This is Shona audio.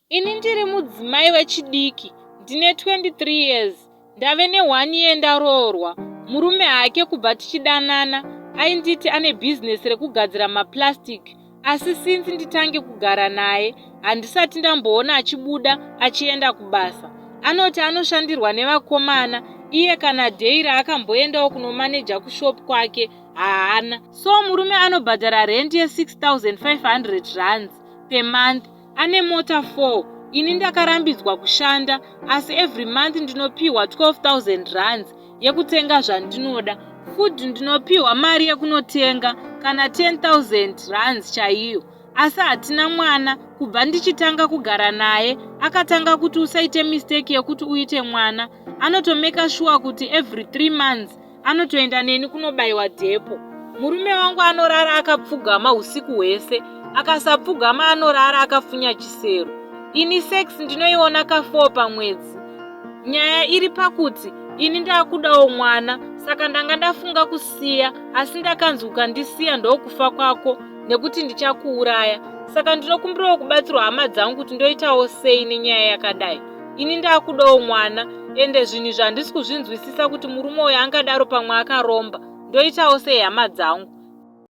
Ini ndiri mudzimai wechidiki, ndine 23 years, ndave ne-one year ndaroorwa. Murume hake kubva tichidanana ainditi ane bhizinesi rekugadzira maplastic asi since nditange kugara naye handisati ndamboona achibuda achienda kubasa. Anoti anoshandirwa nevakomana iye kana day raakamboendawo kunomaneja kushop kwake haana. So murume anobhadhara rent ye6500 rands per month ane mota 4 ini ndakarambidzwa kushanda asi every month ndinopiwa 12000 rands yekutenga zvandinoda food ndinopiwa mari yekunotenga kana 10000 rands chaiyo asi hatina mwana kubva ndichitanga kugara naye akatanga kuti usaite mistake yekuti uite mwana anotomeka shuwa kuti every 3 months anotoenda neni kunobayiwa dhepo murume wangu anorara akapfugama usiku hwese akasapfugama anorara akafunya chisero ini sex ndinoiona ka4 pamwedzi nyaya iri pakuti ini ndakudawo mwana saka ndanga ndafunga kusiya asi ndakanzi ukandisiya ndokufa kwako nekuti ndichakuuraya saka ndinokumbirawo kubatsirwa hama dzangu kuti ndoitawo sei nenyaya yakadai ini ndakudawo mwana ende zvinhu izvi handisi kuzvinzwisisa kuti murume uyo angadaro pamwe akaromba ndoitawo sei hama dzangu.